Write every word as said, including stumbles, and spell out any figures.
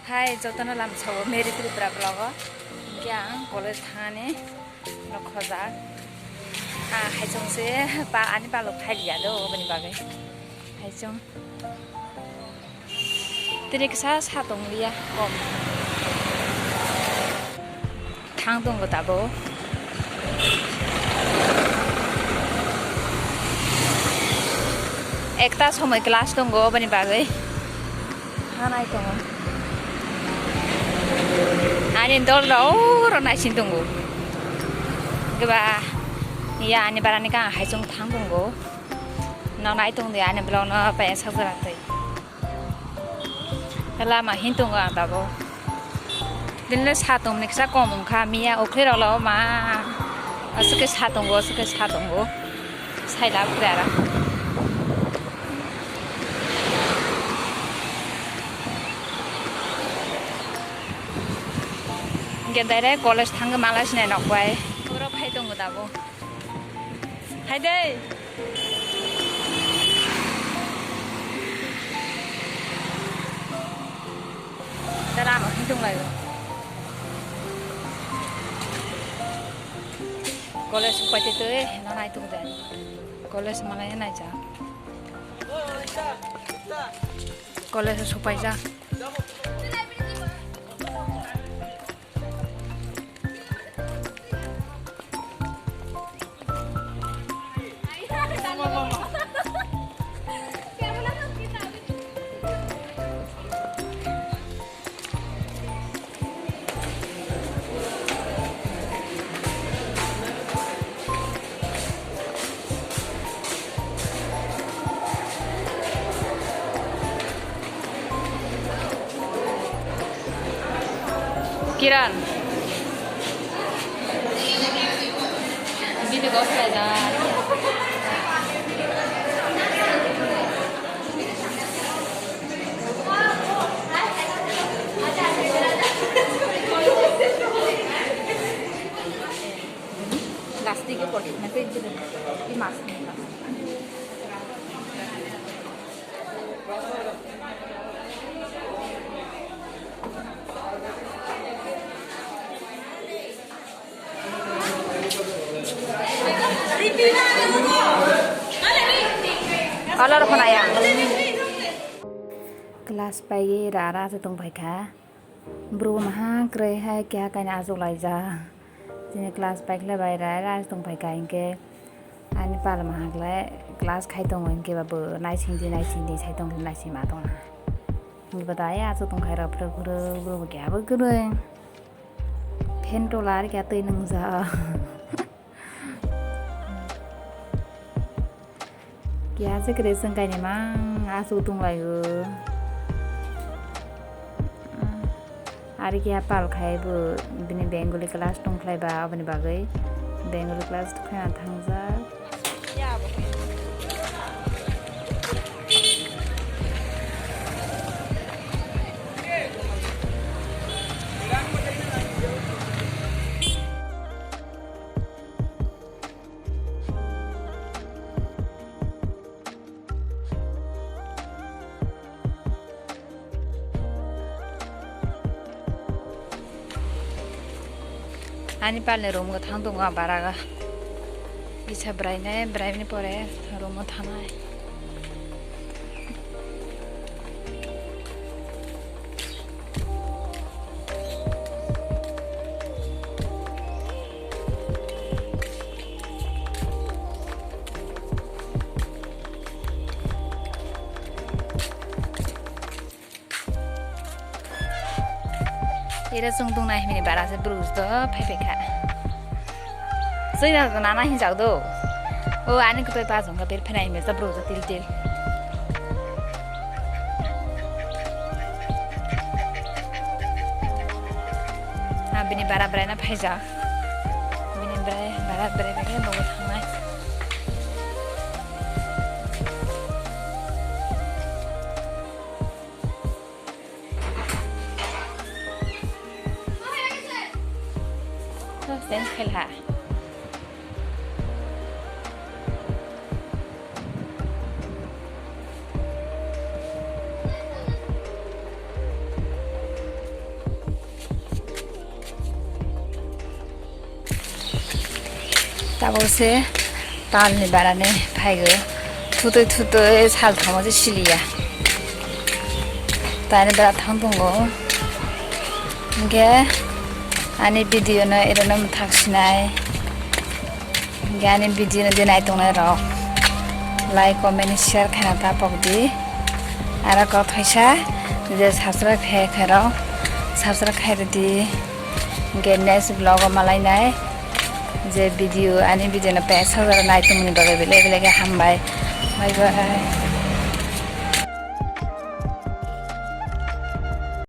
Hai jotono lamsao Mary Tripura vlog o. Hingke ang college thangani no khojak. Ah, haichung se pa ani balok phailiya do oboni bagwi. Haichung. Tini kisa sa tong liya kom. Thang tongo tabuk. Ekta somoi class tongo, oboni bagwi hanai tongo. Ani dol rok oro naising tongo. Keba ya ani barani kang haichung thang tongo. No nai tong di ani vlog no pa sak jora twi. Lama hin tongo ang tabuk. Bini le sa tongmani kisa kom wngkha, miya okhre rok lo ma aswk khe sa tongo, aswk khe sa tongo. Sai lab khe ara. Hingke direct college thangwi mala sinai nok bai. Borok hai tongo tabuk. Hai dei. Tara mo hitung lai. College supai te tei, na nai tung de. College malai nai ja. College supai ja. Kiran. Bini gos khlai jana. Plastic e korte na pe jile. I mas ni plastic. Color khna ya. Class pai rara se tong pai kha. Bro maha kwrwi hai keha kainwi achuk laijak. Chini class pai khlai bai rai rai tong pai kha hinkhe ani pal maha khlai class khai tongo hinkhe ba bo naising di naising di sai tong naising ma tong ha. Hinkhe ba dai achuk tong khai rok phwrwk phwrwk bro bo keha bo kwrwi. Phen tola ar khe twi nwngjak. Keha se kwrwi chwng kainwi mang achuk tong lai o. Ari keha pal khai bo bini Bengali class tong khlai ba aboni bagwi Bengali class khai na thangjak. Ani palni room o thang tongo ang bara o. Kisa bwrainai, bwraini pore room o thanai. Era chwng tongnai hwnwi bara se bwrwi do phai phai kha. Chwng nana hinjak do. O ani kwtai ba jong ka ber phainai hwnwi sa bwrwi do til til. Ha bini bara bwrai na phaijak. Bini bwrai bara bwrai bai khe nogo thangnai. Change khaila. Tabuk se talni barani phaigo. Thutui thutui sal thamo se siliya. Tani bara thang tongo. Hingke ani video no erono mwthak sinai. Hingke ani video no je nai tongnai rok like, comment, share khaina ta pok di. Aro kok thaisa je subscribe khe khe rok subscribe khai rwdi. Hingke next vlog o malainai je video, ani video no pesa jora nai tongmani bagwi belai belai khe hambai. Bye bye.